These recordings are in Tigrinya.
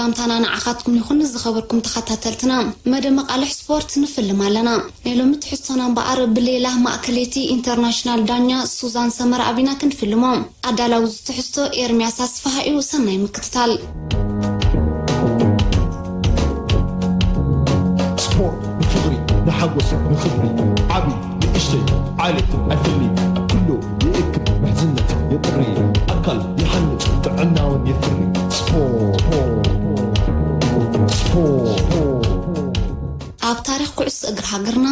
ሰላምታና ንዓኻትኩም ይኹን ዝኸበርኩም ተኸታተልትና። መደብ መቓልሕ ስፖርት ንፍልም ኣለና። ናይ ሎሚ ትሕዝቶና እምበኣር ብሌላ ማእከሌቲ ኢንተርናሽናል ዳኛ ሱዛን ሰመር ኣቢና ክንፍልሞ። ኣዳላዊ ዝትሕዝቶ ኤርሚያስ ኣስፍሃ እዩ። ሰናይ ምክትታል። ስፖርት ንፍቕሪ፣ ንሓጎስ፣ ንኽብሪ፣ ዓቢ ንእሽተይ፣ ዓሌት ኣይፍሊ፣ ኩሉ ይእክብ፣ ምሕዝነት የጥሪ፣ ኣካል ይሃንጽ፣ ጥዕናውን የፍሪ። ስፖርት፣ ስፖርት። ኣብ ታሪኽ ኩዕሶ እግሪ ሃገርና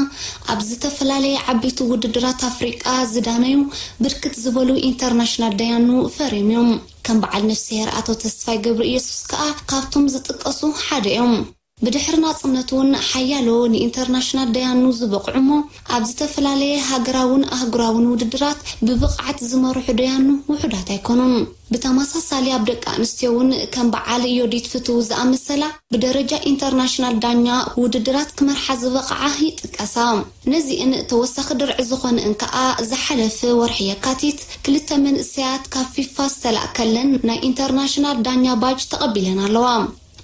ኣብ ዝተፈላለየ ዓበይቲ ውድድራት ኣፍሪቃ ዝዳነዩ ብርክት ዝበሉ ኢንተርናሽናል ደያኑ ፈርዮም እዮም። ከም በዓል ነፍስሄር ኣቶ ተስፋይ ገብረ ኢየሱስ ከኣ ካብቶም ዝጥቀሱ ሓደ እዮም። ብድሕሪ ናጽነት እውን ሓያሎ ንኢንተርናሽናል ደያኑ ዝበቕዑ እሞ ኣብ ዝተፈላለየ ሃገራውን ኣህጉራውን ውድድራት ብብቕዓት ዝመርሑ ደያኑ ውሑዳት ኣይኮኑን። ብተመሳሳሊ ኣብ ደቂ ኣንስትዮ እውን ከም በዓል ዮዲት ፍትው ዝኣመሰላ ብደረጃ ኢንተርናሽናል ዳኛ ውድድራት ክመርሓ ዝበቕዓ ይጥቀሳ። ነዚእን ተወሳኺ ድርዒ ዝኾነእን ከኣ ዝሓለፈ ወርሒ የካቲት ክልተ መንእሰያት ካብ ፊፋ ዝተላእከለን ናይ ኢንተርናሽናል ዳኛ ባጅ ተቐቢለን ኣለዋ።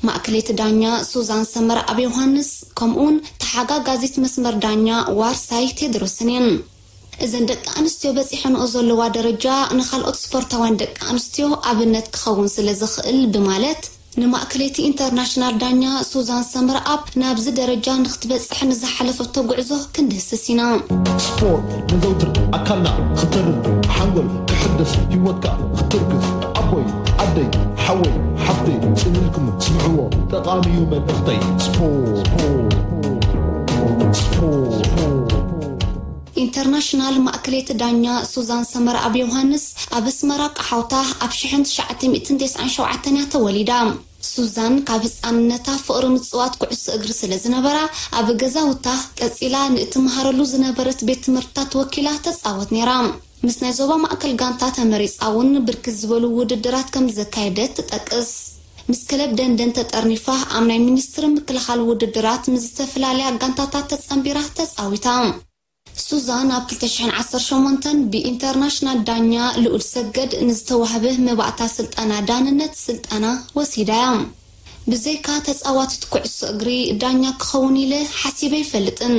ማእከሌቲ ዳኛ ሱዛን ሰመር ኣብ ዮሃንስ፣ ከምኡውን ተሓጋጋዚት መስመር ዳኛ ዋርሳይ ቴድሮስን እየን። እዘን ደቂ ኣንስትዮ በጺሐንኦ ዘለዋ ደረጃ ንኻልኦት ስፖርታውያን ደቂ ኣንስትዮ ኣብነት ክኸውን ስለ ዝኽእል ብማለት ንማእከሌቲ ኢንተርናሽናል ዳኛ ሱዛን ሰመርኣብ ናብዚ ደረጃ ንክትበጽሕ ንዝሓለፈቶ ጉዕዞ ክንድህስስ ኢና። ስፖርት ነዘውትር፣ ኣካልና ክተርር፣ ሓንጎል ክሕደስ፣ ህይወትካ ክትርግፍ። ኣቦይ፣ ኣደይ፣ ሓወይ፣ ሓፍተይ፣ ጽን ኢልኩም ስምዕዎ፣ ጠቓሚ እዩ መልእኽተይ። ስፖርት፣ ስፖርት። ኢንተርናሽናል ማእከሌቲ ዳኛ ሱዛን ሰመርኣብ ዮሃንስ ኣብ ኣስመራ ቀሓውታ ኣብ ሽሕን ትሽዓተ ሚእትን ተስዓን ሸውዓተን እያ ተወሊዳ። ሱዛን ካብ ህጻንነታ ፍቕሪ ምጽዋት ኩዕሶ እግሪ ስለ ዝነበራ ኣብ ገዛውታ ቀጺላ ንእትመሃረሉ ዝነበረት ቤት ትምህርትታት ወኪላ ተጻወት ነይራ። ምስ ናይ ዞባ ማእከል ጋንታ ተመሪጻ እውን ብርክት ዝበሉ ውድድራት ከም ዘካየደት ትጠቅስ። ምስ ክለብ ደንደን ተጠርኒፋ ኣብ ናይ ሚኒስትሪ ምክልኻል ውድድራት ምስ ዝተፈላለያ ጋንታታት ተጸንቢራ ተጻዊታ። ሱዛን ኣብ ክልተ ሽሕን ዓሰርተ ሸሞንተን ብኢንተርናሽናል ዳኛ ልኡል ሰገድ ንዝተዋህበ መባእታ ስልጠና ዳንነት ስልጠና ወሲዳ እያ። ብዘይካ ተጻዋቲት ኩዕሶ እግሪ ዳኛ ክኸውን ኢለ ሓሲበ ኣይፈልጥን።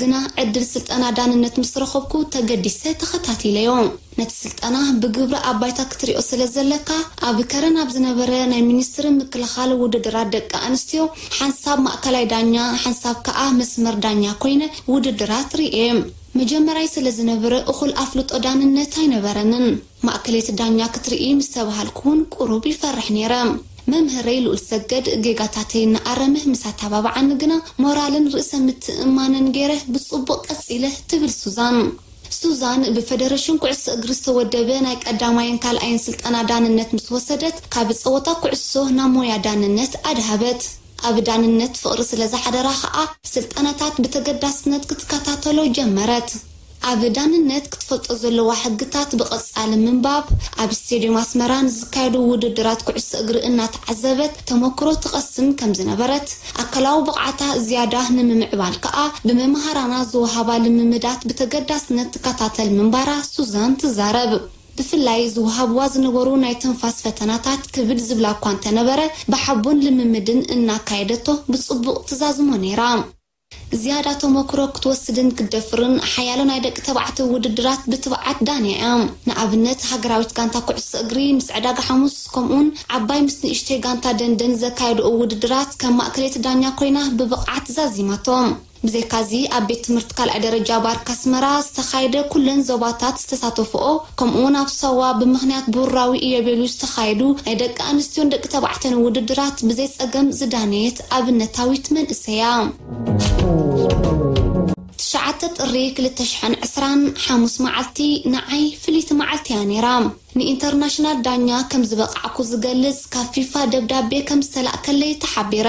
ግና ዕድል ስልጠና ዳንነት ምስ ረኸብኩ ተገዲሰ ተኸታቲለዮ። ነቲ ስልጠና ብግብሪ ኣብ ባይታ ክትሪኦ ስለ ዘለካ፣ ኣብ ከረን ኣብ ዝነበረ ናይ ሚኒስትሪ ምክልኻል ውድድራት ደቂ ኣንስትዮ ሓንሳብ ማእከላይ ዳኛ፣ ሓንሳብ ከኣ መስመር ዳኛ ኮይነ ውድድራት ርእየ። መጀመርያይ ስለ ዝነበረ እኹል ኣፍልጦ ዳንነት ኣይነበረንን። ማእከሌት ዳኛ ክትርኢ ምስ ተባሃልኩ እውን ቁሩብ ይፈርሕ ነይረ። መምህረይ ልኡል ሰገድ ጌጋታተይ እናኣረመ ምስ ኣተባብዓኒ ግና ሞራልን ርእሰ ምትእምማንን ገይረ ብጽቡቕ ቀጺለ ትብል ሱዛን። ሱዛን ብፈደረሽን ኩዕሶ እግሪ ዝተወደበ ናይ ቀዳማይን ካልኣይን ስልጠና ዳንነት ምስ ወሰደት ካብ ጸወታ ኩዕሶ ናብ ሞያ ዳንነት ኣድሃበት። ኣብ ዳንነት ፍቕሪ ስለ ዝሓደራ ኸኣ ስልጠናታት ብተገዳስነት ክትከታተሎ ጀመረት። ኣብ ዳንነት ክትፈልጦ ዘለዋ ሕግታት ብቐጻሊ ምንባብ፣ ኣብ ስቴድዮም ኣስመራ ንዝካየዱ ውድድራት ኩዕሶ እግሪ እናተዓዘበት ተመክሮ ትቐስም ከም ዝነበረት፣ ኣካላዊ ብቕዓታ ዝያዳ ንምምዕባል ከኣ ብመምሃራና ዝወሃባ ልምምዳት ብተገዳስነት ትከታተል ምንባራ ሱዛን ትዛረብ። ብፍላይ ዝወሃብዋ ዝነበሩ ናይ ትንፋስ ፈተናታት ክብድ ዝብላ እኳ እንተነበረ፣ ብሓቦን ልምምድን እናካየደቶ ብጽቡቕ ትዛዝሞ ነይራ። ዝያዳ ተመክሮ ክትወስድን ክትደፍርን ሓያሎ ናይ ደቂ ተባዕትዮ ውድድራት ብትብዓት ዳንያ እያ። ንኣብነት፣ ሃገራዊት ጋንታ ኩዕሶ እግሪ ምስ ዕዳጋ ሓሙስ፣ ከምኡውን ዓባይ ምስ ንእሽተይ ጋንታ ደንደን ዘካየድኦ ውድድራት ከም ማእከሌት ዳኛ ኮይና ብብቕዓት ዛዚማቶ። ብዘይካዚ፣ ኣብ ቤት ትምህርቲ ካልኣይ ደረጃ ባርካ ኣስመራ ዝተኻየደ ኩለን ዞባታት ዝተሳተፍኦ፣ ከምኡውን ኣብ ሳዋ ብምኽንያት ብሩራዊ ኢዮቤልዩ ዝተኻየዱ ናይ ደቂ ኣንስትዮን ደቂ ተባዕትዮን ውድድራት ብዘይ ጸገም ዝዳነየት ኣብነታዊት መንእሰይ እያ። ትሽዓተ ጥሪ ክልተ ሽሕን ዕስራን ሓሙስ መዓልቲ ንዓይ ፍልይቲ መዓልቲ እያ ነይራ። ንኢንተርናሽናል ዳኛ ከም ዝበቓዕኩ ዝገልጽ ካብ ፊፋ ደብዳቤ ከም ዝተላእከለይ ተሓቢረ።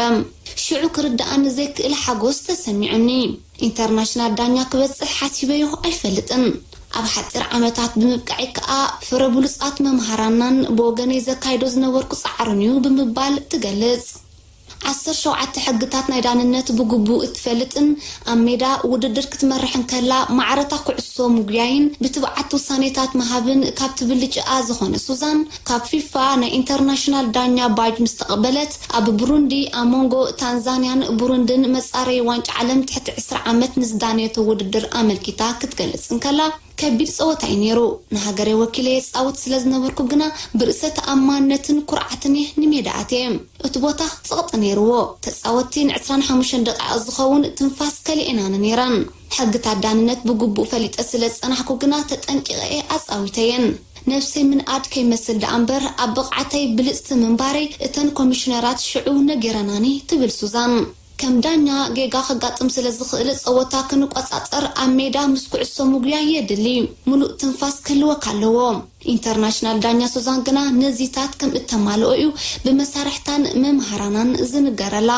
ሽዑ ክርድኣኒ ዘይክእል ሓጎስ ተሰሚዑኒ። ኢንተርናሽናል ዳኛ ክበጽሕ ሓሲበዮ ኣይፈልጥን። ኣብ ሓጺር ዓመታት ብምብቃዐይ ከኣ ፍረ ብሉጻት መምሃራናን ብወገነይ ዘካይዶ ዝነበርኩ ጻዕርን እዩ ብምባል ትገልጽ። ዓሰርተ ሸውዓተ ሕግታት ናይ ዳንነት ብግቡእ እትፈልጥን ኣብ ሜዳ ውድድር ክትመርሕን ከላ ማዕረታ ኩዕሶ ምጉያይን ብትብዓት ውሳኔታት ምሃብን ካብቲ ብልጭኣ ዝኾነ ሱዛን፣ ካብ ፊፋ ናይ ኢንተርናሽናል ዳኛ ባጅ ምስ ተቐበለት፣ ኣብ ብሩንዲ ኣብ መንጎ ታንዛንያን ብሩንድን መጻረዪ ዋንጫ ዓለም ትሕቲ ዕስራ ዓመት ንዝዳነየቶ ውድድር ኣመልኪታ ክትገልጽ እንከላ፣ ከቢድ ጸወታ እዩ ነይሩ። ንሃገረይ ወኪለ የጻውት ስለ ዝነበርኩ ግና ብርእሰ ተኣማንነትን ኩርዓትን እየ ንሜዳ ኣትየ። እቲ ቦታ ጽቕጢ ነይርዎ። ተጻወትቲ ንዕስራን ሓሙሽተን ደቂቕ ዝኸውን ትንፋስ ከሊኤናኒ ነይረን። ሕግታት ዳንነት ብግቡእ ፈሊጠ ስለ ዝጸናሕኩ ግና ተጠንቂቐ እየ ኣጻዊተየን። ነብሰይ ምንኣድ ከይመስል ደኣ እምበር ኣብ ብቕዓተይ ብልጽቲ ምንባረይ እተን ኮሚሽነራት ሽዑ ነጊረናኒ ትብል ሱዛን። ከም ዳኛ ጌጋ ከጋጥም ስለ ዝኽእል ጸወታ ክንቆጻጸር ኣብ ሜዳ ምስ ኩዕሶ ምጉያይ የድሊ። ምሉእ ትንፋስ ክህልወካ ኣለዎ። ኢንተርናሽናል ዳኛ ሱዛን ግና ነዚታት ከም እተማልኦ እዩ ብመሳርሕታን መምሃራናን ዝንገረላ።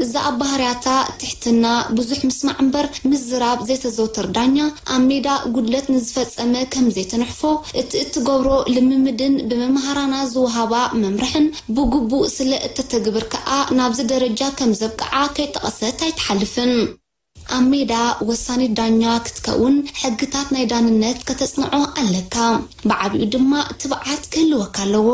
እዛ ኣብ ባህርያታ ትሕትና፣ ብዙሕ ምስማዕ እምበር ምዝራብ ዘይተዘውትር ዳኛ፣ ኣብ ሜዳ ጉድለት ንዝፈጸመ ከም ዘይትንሕፎ፣ እቲ እትገብሮ ልምምድን ብመምሃራና ዝወሃባ መምርሕን ብግቡእ ስለ እተተግብር ከኣ ናብዚ ደረጃ ከም ዘብቅዓ ከይጠቐሰት ኣይትሓልፍን። ኣብ ሜዳ ወሳኒት ዳኛ ክትከውን ሕግታት ናይ ዳንነት ከተጽንዖ ኣለካ። ብዓቢኡ ድማ ትብዓት ክህልወካ ኣለዎ።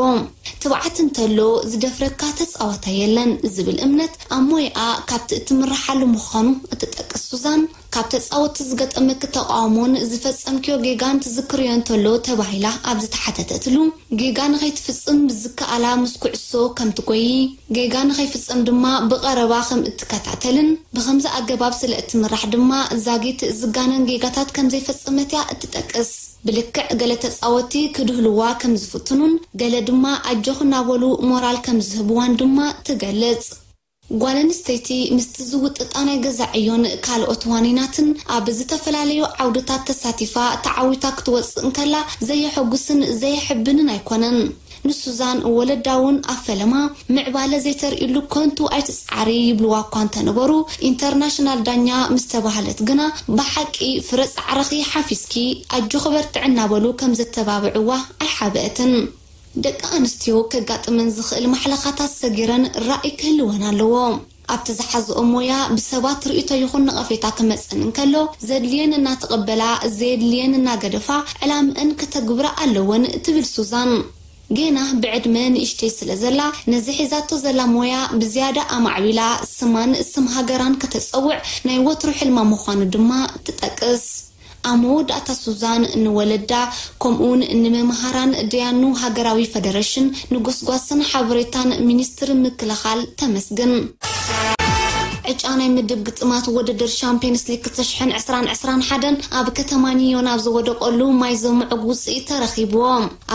ትብዓት እንተሎ ዝደፍረካ ተጻዋታይ የለን ዝብል እምነት ኣብ ሞያኣ ካብቲ እትምርሓሉ ምዃኑ እትጠቅስ ሱዛን፣ ካብ ተጻወትቲ ዝገጠመኪ ተቓውሞን ዝፈጸምክዮ ጌጋን ትዝክርዮ እንተሎ ተባሂላ ኣብ ዝተሓተተትሉ፣ ጌጋ ንኸይትፍጽም ብዝከኣላ ምስ ኩዕሶ ከም ትጎዪ፣ ጌጋ ንኸይፍጸም ድማ ብቐረባ ከም እትከታተልን ብኸምዚ ኣገባብ ስለ እትምራሕ ድማ ዛጊት ዝጋነን ጌጋታት ከም ዘይፈጸመት እያ እትጠቅስ። ብልክዕ ገለ ተጻወትቲ ክድህልዋ ከም ዝፍትኑን ገለ ድማ ኣጆኺ እናበሉ ሞራል ከም ዝህብዋን ድማ ትገልጽ። ጓል ኣንስተይቲ ምስቲ ዝውጥጣ ናይ ገዛ ዕዮን ካልኦት ዋኒናትን ኣብ ዝተፈላለዩ ዓውድታት ተሳቲፋ ተዓዊታ ክትወጽእ እንከላ ዘየሐጉስን ዘየሕብንን ኣይኮነን። ንሱዛን ወለዳ እውን ኣብ ፈለማ ምዕባለ ዘይተርእይሉ ከንቱ ኣይትጽዓሪ ይብልዋ እኳ እንተነበሩ፣ ኢንተርናሽናል ዳኛ ምስ ተባህለት ግና ብሓቂ ፍረ ጻዕርኺ ሓፊስኪ ኣጆኺ በርትዒ እናበሉ ከም ዘተባብዕዋ ኣይሓበአትን። ደቂ ኣንስትዮ ከጋጥመን ዝኽእል ማሕለኻታት ሰጊረን ራእይ ክህልወን ኣለዎ። ኣብቲ ዝሓዝኦ ሞያ ብሰባት ርእይቶ ይኹን ነቐፌታ ክመጸን እንከሎ ዘድልየን እናተቐበላ ዘየድልየን እናገደፋ ዕላምአን ከተግብራ ኣለወን ትብል ሱዛን። ጌና ብዕድመ ንእሽተይ ስለ ዘላ ነዚ ሒዛቶ ዘላ ሞያ ብዝያዳ ኣማዕቢላ ስማን ስም ሃገራን ከተጸውዕ ናይ ወትሩ ሕልማ ምዃኑ ድማ ትጠቅስ። ኣብ መወዳእታ ሱዛን ንወለዳ ከምኡውን ንመምሃራን ደያኑ ሃገራዊ ፈደረሽን ንጎስጓስን ሓበሬታን ሚኒስትሪ ምክልኻል ተመስግን። ዕጫ ናይ ምድብ ግጥማት ውድድር ሻምፒየንስ ሊግ ክልተ ሽሕን ዕስራን ዕስራን ሓደን ኣብ ከተማ ኒዮን ኣብ ዝወደቀሉ ማይ ዘምዕግ ውፅኢት ተረኺብዎ።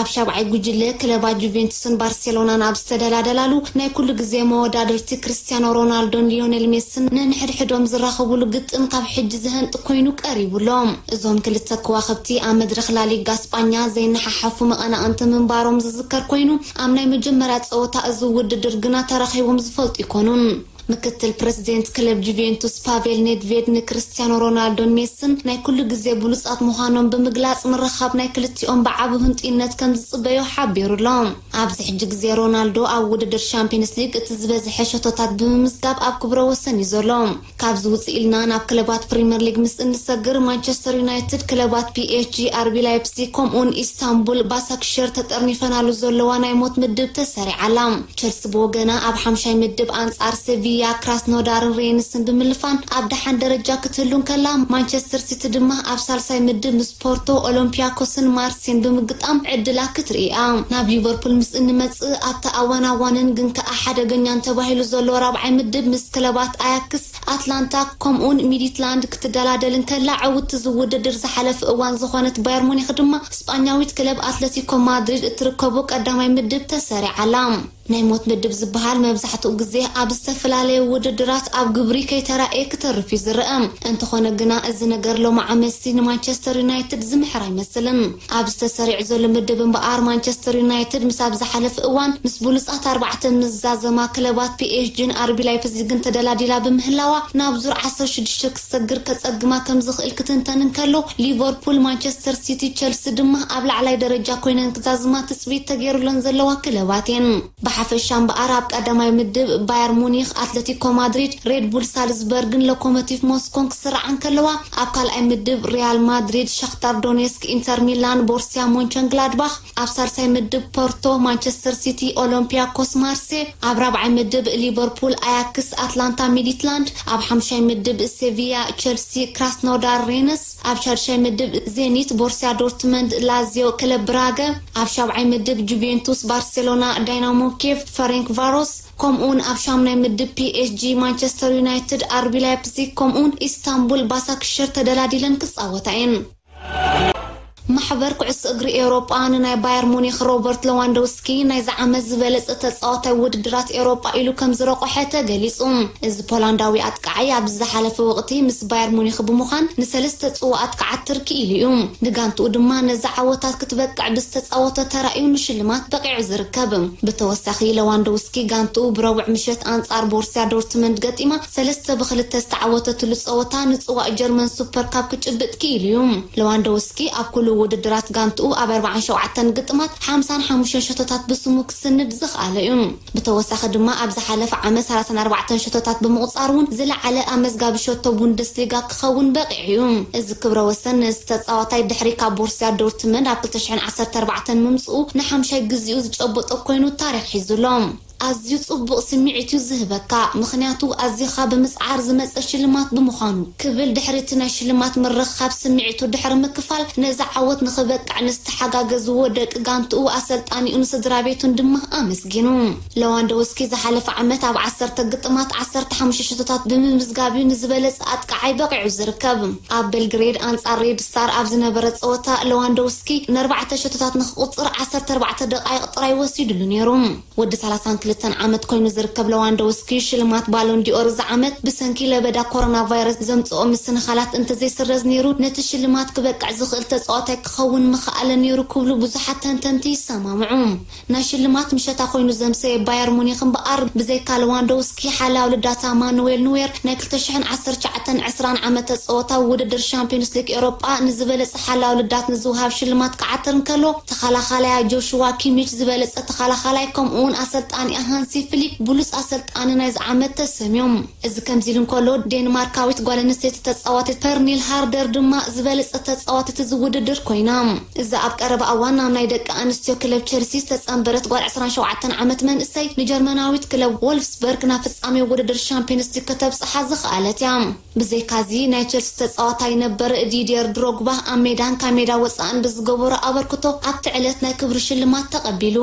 ኣብ ሻብዓይ ጉጅለ ክለባት ጁቬንቱስን ባርሴሎናን ኣብ ዝተደላደላሉ ናይ ኩሉ ግዜ መወዳድርቲ ክርስቲያኖ ሮናልዶን ሊዮኔል ሜስን ነንሕድሕዶም ዝራኸቡሉ ግጥም ካብ ሕጂ ዘህንጥ ኮይኑ ቀሪቡሎም። እዞም ክልተ ከዋኽብቲ ኣብ መድረኽ ላሊጋ ስጳኛ ዘይነሓሓፉ መቐናቕንቲ ምንባሮም ዝዝከር ኮይኑ ኣብ ናይ መጀመርያ ፀወታ እዚ ውድድር ግና ተራኺቦም ዝፈልጡ ኣይኮኑን። ምክትል ፕረዚደንት ክለብ ጁቬንቱስ ፓቬል ኔድቬድ ንክርስቲያኖ ሮናልዶን ሜስን ናይ ኩሉ ግዜ ብሉጻት ምዃኖም ብምግላጽ ምርኻብ ናይ ክልቲኦም ብዓቢ ህንጡይነት ከም ዝጽበዮ ሓቢሩ ኣሎ። ኣብዚ ሕጂ ግዜ ሮናልዶ ኣብ ውድድር ሻምፒየንስ ሊግ እቲ ዝበዝሐ ሸቶታት ብምምዝጋብ ኣብ ክብረ ወሰን እዩ ዘሎ። ካብዚ ውጽእ ኢልና ናብ ክለባት ፕሪምየር ሊግ ምስ እንሰግር ማንቸስተር ዩናይትድ ክለባት ፒኤስጂ፣ ኣርቢ ላይፕሲግ ከምኡውን ኢስታንቡል ባሳክሸር ተጠርኒፈናሉ ዘለዋ ናይ ሞት ምድብ ተሰሪዓ ኣላ። ቸልሲ ብወገና ኣብ ሓምሻይ ምድብ ኣንጻር ሴቪያ፣ ክራስኖዳርን ሬንስን ብምልፋን ኣብ ደሓን ደረጃ ክትህሉ እንከላ፣ ማንቸስተር ሲቲ ድማ ኣብ ሳልሳይ ምድብ ምስ ፖርቶ፣ ኦሎምፒያኮስን ማርሲን ብምግጣም ዕድላ ክትርኢ እያ። ናብ ሊቨርፑል ምስ እንመጽእ ኣብቲ ኣዋናዋንን ግን ከኣ ሓደገኛን ተባሂሉ ዘሎ ራብዓይ ምድብ ምስ ክለባት ኣያክስ፣ ኣትላንታ ከምኡውን ሚዲትላንድ ክትደላደል እንከላ፣ ዕውትቲ ዝውድድር ዝሓለፈ እዋን ዝኾነት ባየር ሙኒክ ድማ ስጳኛዊት ክለብ ኣትለቲኮ ማድሪድ እትርከቦ ቀዳማይ ምድብ ተሰሪዓ ኣላ። ናይ ሞት ምድብ ዝበሃል መብዛሕትኡ ግዜ ኣብ ዝተፈላለየ ውድድራት ኣብ ግብሪ ከይተራእየ ክተርፍ እዩ ዝረአ። እንተኾነ ግና እዚ ነገር ሎሚ ዓመትሲ ንማንቸስተር ዩናይትድ ዝምሕር ኣይመስልን። ኣብዚ ተሰሪዑ ዘሎ ምድብ እምበኣር ማንቸስተር ዩናይትድ ምስ ኣብ ዝሓለፈ እዋን ምስ ብሉጻት ኣርባዕተ ምስ ዝዛዘማ ክለባት ፒኤስጂን ኣርቢ ላይፕዚግን ተደላዲላ ብምህላዋ ናብ ዙር ዓሰርተ ሽዱሽተ ክሰግር ከጸግማ ከም ዝኽእል ክትንተን እንከሎ ሊቨርፑል፣ ማንቸስተር ሲቲ፣ ቸልሲ ድማ ኣብ ላዕላይ ደረጃ ኮይነን ክዛዝማ ትጽቢት ተገይሩለን ዘለዋ ክለባት እየን። ሓፈሻ እምበኣር፣ ኣብ ቀዳማይ ምድብ ባየር ሙኒክ፣ ኣትለቲኮ ማድሪድ፣ ሬድ ቡል ሳልዝበርግን ሎኮሞቲቭ ሞስኮን ክስርዓ እንከለዋ፣ ኣብ ካልኣይ ምድብ ሪያል ማድሪድ፣ ሻክታር ዶኔስክ፣ ኢንተር ሚላን፣ ቦርሲያ ሞንቸንግላድባኽ፣ ኣብ ሳልሳይ ምድብ ፖርቶ፣ ማንቸስተር ሲቲ፣ ኦሎምፒያኮስ ማርሴ፣ ኣብ ራብዓይ ምድብ ሊቨርፑል፣ ኣያክስ፣ ኣትላንታ ሚዲትላንድ፣ ኣብ ሓምሻይ ምድብ ሴቪያ፣ ቸልሲ፣ ክራስኖዳር ሬንስ፣ ኣብ ሻድሻይ ምድብ ዜኒት፣ ቦርሲያ ዶርትመንድ፣ ላዚዮ፣ ክለብ ብራገ፣ ኣብ ሻብዓይ ምድብ ጁቬንቱስ፣ ባርሴሎና፣ ዳይናሞ ኬቭ፣ ፈሬንክ ቫሮስ፣ ከምኡውን ኣብ ሻምናይ ምድብ ፒኤስጂ፣ ማንቸስተር ዩናይትድ፣ ኣርቢ ላይፕዚግ፣ ከምኡውን ኢስታንቡል ባሳክሸር ተደላዲለን ክጻወታ እየን። ማሕበር ኩዕሶ እግሪ ኤውሮጳ ንናይ ባየር ሙኒክ ሮበርት ሌዋንዶውስኪ ናይዚ ዓመት ዝበለጸ ተጻዋታይ ውድድራት ኤውሮጳ ኢሉ ከም ዝረቆሐ ተገሊጹ። እዚ ፖላንዳዊ ኣጥቃዓይ ኣብዚ ዝሓለፈ ወቕቲ ምስ ባየር ሙኒክ ብምዃን ንሰለስተ ጽዋኣት ክዓትር ክኢሉ እዩ። ንጋንትኡ ድማ ነዚ ዓወታት ክትበቅዕ ብዝተጻወቶ ተራ እዩ ንሽልማት በቂዑ ዝርከብ። ብተወሳኺ ሌዋንዶውስኪ ጋንትኡ ብረቡዕ ምሸት ኣንጻር ቦርሲያ ዶርትመንድ ገጢማ ሰለስተ ብክልተ ዝተዓወተትሉ ጸወታ ንጽዋእ ጀርመን ሱፐር ካፕ ክጭብጥ ክኢሉ እዩ። ሌዋንዶውስኪ ኣብ ኩሉ ውድድራት ጋንትኡ ኣብ ኣርባዓን ሸውዓተን ግጥማት ሓምሳን ሓሙሽተን ሸቶታት ብስሙ ክስንድ ዝኽኣለ እዩ። ብተወሳኺ ድማ ኣብ ዝሓለፈ ዓመት ሰላሳን ኣርባዕተን ሸቶታት ብምቑጻር እውን ዝለዓለ ኣመዝጋቢ ሸቶ ቡንደስሊጋ ክኸውን በቒዑ እዩ። እዚ ክብረ ወሰን ነዚ ተጻዋታይ ድሕሪ ካብ ቦርሲያ ዶርትመንድ ኣብ ክልተ ሽሕን ዓሰርተ ኣርባዕተን ምምጽኡ ንሓምሻይ ግዜኡ ዝጨበጦ ኮይኑ ታሪኽ ሒዙ ኣሎ። ኣዝዩ ጽቡቕ ስምዒት እዩ ዝህበካ፣ ምኽንያቱ ኣዚኻ ብምጽዓር ዝመጸ ሽልማት ብምዃኑ፣ ክብል ድሕሪ እቲ ናይ ሽልማት ምርኽኻብ ስምዒቱ ድሕሪ ምክፋል፣ ነዚ ዓወት ንኽበቅዕ ንዝተሓጋገዝዎ ደቂ ጋንትኡ፣ ኣሰልጣኒኡ፣ ንስድራ ቤቱን ድማ ኣመስጊኑ። ሌዋንዶውስኪ ዝሓለፈ ዓመት ኣብ ዓሰርተ ግጥማት ዓሰርተ ሓሙሽተ ሸቶታት ብምምዝጋብ እዩ ንዝበለጸ ኣጥቃዓይ በቒዑ ዝርከብ። ኣብ ቤልግሬድ ኣንጻር ሬድ ስታር ኣብ ዝነበረ ጸወታ ሌዋንዶውስኪ ንኣርባዕተ ሸቶታት ንኽቑጽር ዓሰርተ ኣርባዕተ ደቓይቕ ጥራይ ወሲዱሉ ነይሩ። ወዲ ሰላሳን ክልተን ዓመት ኮይኑ ዝርከብ ሌዋንዶውስኪ ሽልማት ባሎን ዲኦር እዚ ዓመት ብሰንኪ ለበዳ ኮሮና ቫይረስ ዘምጽኦ ምስንኻላት እንተዘይስረዝ ነይሩ ነቲ ሽልማት ክበቅዕ ዝኽእል ተጻዋታይ ክኸውን ምኽኣለ ነይሩ ክብሉ ብዙሓት ተንተንቲ ይሰማምዑ። ናይ ሽልማት ምሸታ ኮይኑ ዘምሰየ ባየር ሙኒክ እምበኣር ብዘይካ ሌዋንዶውስኪ ሓላው ልዳታ ማኑዌል ኑዌር ናይ ክልተ ሽሕን ዓሰርተ ትሽዓተን ዕስራን ዓመተ ጸወታ ውድድር ሻምፒዮንስ ሊግ ኤውሮጳ ንዝበለጸ ሓላው ልዳት ንዝውሃብ ሽልማት ክዓትር እንከሎ ተኸላኻላያ ጆሽዋ ኪሚች ዝበለጸ ተኸላኻላይ ከምኡውን ኣሰልጣኒኣ ሃንሲ ፍሊክ ብሉጽ ኣሰልጣኒ ናይዚ ዓመት ተሰምዮም። እዚ ከምዚ ኢሉ እንከሎ ዴንማርካዊት ጓል ኣንስተይቲ ተጻዋቲት ፐርኒል ሃርደር ድማ ዝበለጸ ተጻዋቲት እዚ ውድድር ኮይና። እዛ ኣብ ቀረባ እዋን ናብ ናይ ደቂ ኣንስትዮ ክለብ ቸልሲ ዝተጸንበረት ጓል ዕስራን ሸውዓተን ዓመት መንእሰይ ንጀርመናዊት ክለብ ወልፍስበርግ ናብ ፍጻሜ ውድድር ሻምፒዮንስ ሊግ ከተብጽሓ ዝኽኣለት እያ። ብዘይካዚ ናይ ቸልሲ ተጻዋታይ ነበር ዲድየር ድሮግባ ኣብ ሜዳን ካብ ሜዳ ወጻእን ብዝገበሮ ኣበርክቶ ኣብቲ ዕለት ናይ ክብሪ ሽልማት ተቐቢሉ።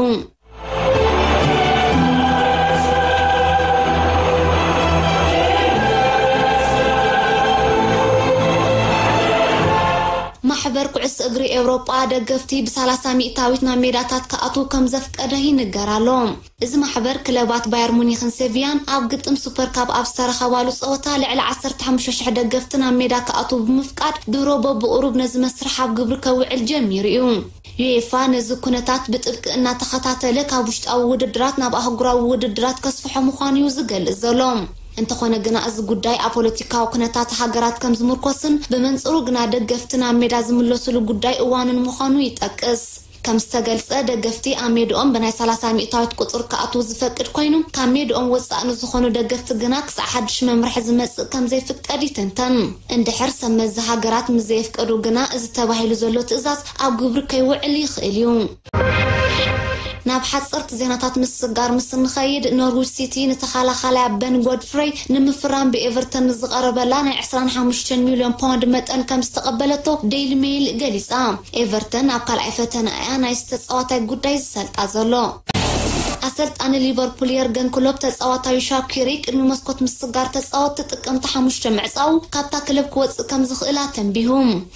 ማሕበር ኩዕሶ እግሪ ኤውሮጳ ደገፍቲ ብ30% ናብ ሜዳታት ክኣትዉ ከም ዘፍቀደ ይንገር ኣሎ። እዚ ማሕበር ክለባት ባየር ሙኒክን ሴቪያን ኣብ ግጥም ሱፐር ካፕ ኣብ ዝተረኸባሉ ጸወታ ልዕሊ ዓሰርተ ሓሙሽተ ሽሕ ደገፍቲ ናብ ሜዳ ክኣትዉ ብምፍቃድ ድሮ በብቕሩብ ነዚ መስርሕ ኣብ ግብሪ ከውዕል ጀሚሩ እዩ። ዩኤፋ ነዚ ኩነታት ብጥብቂ እናተኸታተለ ካብ ውሽጣዊ ውድድራት ናብ ኣህጉራዊ ውድድራት ከስፍሖ ምዃኑ እዩ ዝገልጽ ዘሎ። እንተኾነ ግና እዚ ጉዳይ ኣብ ፖለቲካዊ ኩነታት ሃገራት ከም ዝምርኮስን ብመንጽሩ ግና ደገፍቲ ናብ ሜዳ ዝምለሱሉ ጉዳይ እዋኑን ምዃኑ ይጠቅስ። ከም ዝተገልጸ ደገፍቲ ኣብ ሜድኦም ብናይ ሰላሳ ሚእታዊት ቁጽር ክኣትዉ ዝፈቅድ ኮይኑ ካብ ሜድኦም ወጻእ ንዝኾኑ ደገፍቲ ግና ክሳዕ ሓድሽ መምርሒ ዝመጽእ ከም ዘይፍቀድ ይትንተን። እንድሕር ሰብ መዚ ሃገራት ምስ ዘየፍቀዱ ግና እዚ ተባሂሉ ዘሎ ትእዛዝ ኣብ ግብሪ ከይውዕል ይኽእል እዩ። ናብ ሓጸርቲ ዜናታት ምስጋር ምስ እንኸይድ ኖርዊች ሲቲ ንተኸላኻላያ በን ጎድፍረይ ንምፍራም ብኤቨርተን ንዝቐረበላ ናይ ዕስራን ሓሙሽተን ሚልዮን ፓውንድ መጠን ከም ዝተቐበለቶ ዴይሊ ሜይል ገሊጻ። ኤቨርተን ኣብ ካልኣይ ፈተና እያ ናይ ዝተጻዋታይ ጉዳይ ዝሰልጣ ዘሎ። ኣሰልጣኒ ሊቨርፑል የርገን ክሎፕ ተጻዋታዩ ሻኪሪ ቅድሚ መስኮት ምስጋር ተጻወትቲ ጥቅምቲ ሓሙሽተ ምዕጻው ካብታ ክለብ ክወጽእ ከም ዝኽእል ኣተንቢሁ።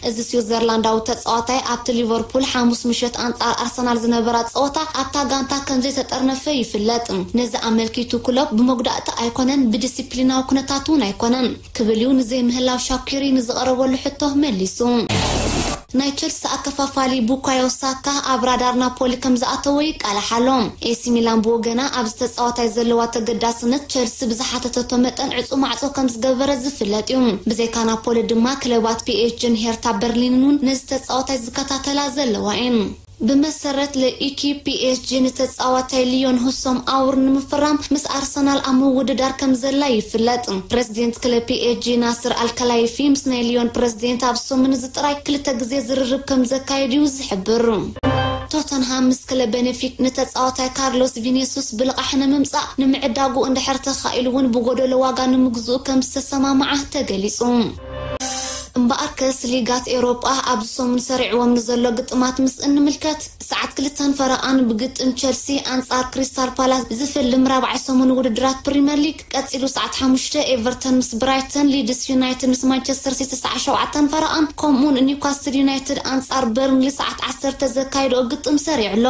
እዚ ስዊዘርላንዳዊ ተጻዋታይ ኣብቲ ሊቨርፑል ሓሙስ ምሸት ኣንጻር ኣርሰናል ዝነበራ ጸወታ ኣብታ ጋንታ ከም ዘይተጠርነፈ ይፍለጥ። ነዚ ኣመልኪቱ ክሎፕ ብመጉዳእቲ ኣይኮነን ብዲሲፕሊናዊ ኩነታት እውን ኣይኮነን ክብል እዩ ንዘይምህላው ሻኪሪ ንዝቐረበሉ ሕቶ መሊሱ። ናይ ቸልሲ ኣከፋፋሊ ቡካዮ ሳካ ኣብ ራዳር ናፖሊ ከም ዝኣተወ ይቃላሕ ኣሎ። ኤሲ ሚላን ብወገና ኣብዚ ተጻዋታይ ዘለዋ ተገዳስነት ቸልሲ ብዝሓተተቶ መጠን ዕጹ ማዕጾ ከም ዝገበረ ዝፍለጥ እዩ። ብዘይካ ናፖሊ ድማ ክለባት ፒኤስጂን ሄርታ በርሊንን እውን ነዚ ተጻዋታይ ዝከታተላ ዘለዋ እየን። ብመሰረት ለኢኪ፣ ፒኤስጂ ንተጻዋታይ ሊዮን ሁሶም ኣውር ንምፍራም ምስ ኣርሰናል ኣብ ምውድዳር ከም ዘላ ይፍለጥ። ፕሬዝደንት ክለብ ፒኤስጂ ናስር ኣልከላይፊ ምስ ናይ ሊዮን ፕሬዝደንት ኣብ ሰሙን እዚ ጥራይ ክልተ ግዜ ዝርርብ ከም ዘካየድ እዩ ዝሕብር። ቶተንሃም ምስ ክለብ ቤኔፊክ ንተጻዋታይ ካርሎስ ቪኒሱስ ብልቓሕ ንምምጻእ ንምዕዳጉ እንድሕር ተኻኢሉ እውን ብጎደሎ ዋጋ ንምግዝኡ ከም ዝተሰማማዓ ተገሊጹ። እምበኣርከስ ሊጋት ኤውሮጳ ኣብዚ ሰሙን ሰሪዕዎም ንዘሎ ግጥማት ምስ እንምልከት፣ ሰዓት ክልተን ፈረቓን ብግጥም ቸልሲ ኣንጻር ክሪስታል ፓላስ ዝፍልም ራብዓይ ሰሙን ውድድራት ፕሪምየር ሊግ ቀጺሉ፣ ሰዓት ሓሙሽተ ኤቨርተን ምስ ብራይተን፣ ሊድስ ዩናይትድ ምስ ማንቸስተር ሲቲ ሰዓት ሸውዓተን ፈረቓን፣ ከምኡውን ኒውካስትል ዩናይትድ ኣንጻር በርንሊ ሰዓት ዓሰርተ ዘካይድኦ ግጥም ሰሪዑ ኣሎ።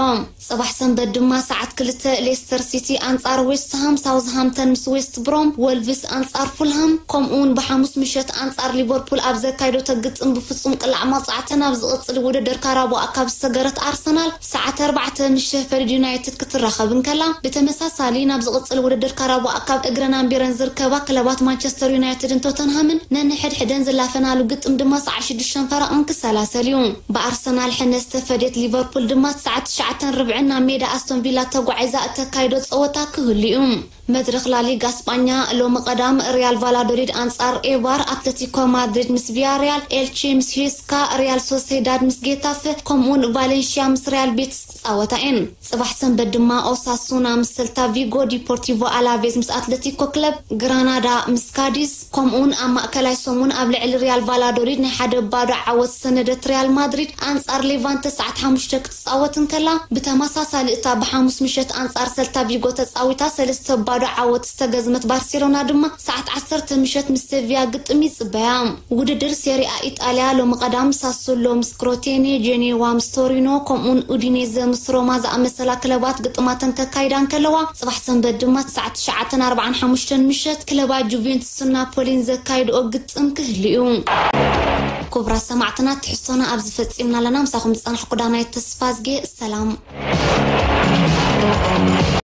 ጽባሕ ሰንበት ድማ ሰዓት ክልተ ሌስተር ሲቲ ኣንጻር ዌስትሃም፣ ሳውዝሃምተን ምስ ዌስት ብሮም፣ ወልቭስ ኣንጻር ፉልሃም፣ ከምኡውን ብሓሙስ ምሸት ኣንጻር ሊቨርፑል ኣብ ዘካይዶ ተግጥም ብፍጹም ቅላዕ መቕጻዕቲ ናብ ዝቕጽል ውድድር ካራቦ ካብ ዝሰገረት ኣርሰናል፣ ሰዓት ኣርባዕተ ምስ ሸፈልድ ዩናይትድ ክትራኸብ እንከላ፣ ብተመሳሳሊ ናብ ዝቕጽል ውድድር ካራቦ ካብ እግረን ኣንቢረን ዝርከባ ክለባት ማንቸስተር ዩናይትድን ቶተንሃምን ነንሕድሕደን ዝላፈናሉ ግጥም ድማ ሰዓት ሽዱሽተ ፈረቕን ክሰላሰል እዩ። ብኣርሰናል ሕነ ዝተፈደየት ሊቨርፑል ድማ ሰዓት ትሽዓተን ርብዕን ናብ ሜዳ ኣስቶን ቪላ ተጓዒዛ እተካይዶ ጸወታ ክህሉ እዩ። መድረኽ ላሊጋ ስጳኛ ሎሚ ቀዳም ሪያል ቫላዶሊድ ኣንጻር ኤባር፣ ኣትለቲኮ ማድሪድ ምስ ቪያሪያል፣ ኤልቼ ምስ ሄስካ፣ ሪያል ሶሴዳድ ምስ ጌታፈ፣ ከምኡውን ቫሌንሽያ ምስ ሪያል ቤቲስ ክጻወታ እየን። ጽባሕ ሰንበት ድማ ኦሳሱና ምስ ሰልታ ቪጎ፣ ዲፖርቲቮ ኣላቬዝ ምስ ኣትለቲኮ ክለብ፣ ግራናዳ ምስ ካዲዝ፣ ከምኡውን ኣብ ማእከላይ ሰሙን ኣብ ልዕሊ ሪያል ቫላዶሊድ ናይ ሓደ ባዶ ዓወት ዝሰነደት ሪያል ማድሪድ ኣንጻር ሌቫንተ ሰዓት ሓሙሽተ ክትጻወት እንከላ፣ ብተመሳሳሊ እታ ብሓሙስ ምሸት ኣንጻር ሰልታ ቪጎ ተጻዊታ ሰለስተ ባዶ ዓወት ዝተገዝመት ባርሴሎና ድማ ሰዓት ዓሰርተ ምሸት ምስ ሴቪያ ግጥም ይጽበያ። ውድድር ሴሪኣ ኢጣልያ ሎሚ ቀዳም ሳሱሎ ምስ ክሮቴኔ፣ ጄኔዋ ምስ ቶሪኖ፣ ከምኡውን ኡዲኔዘ ምስ ሮማ ዝኣመሰላ ክለባት ግጥማተን ከካይዳ እንከለዋ፣ ጽባሕ ሰንበት ድማ ሰዓት ትሽዓተን ኣርባዓን ሓሙሽተን ምሸት ክለባት ጁቬንቱስን ናፖሊን ዘካይድኦ ግጥም ክህሉ እዩ። ክቡራት ሰማዕትና፣ ትሕዝቶና ኣብዚ ፈጺምና ኣለና። ምሳኹም ዝጸናሕኩ ዳናይት ተስፋዝጌ። ሰላም።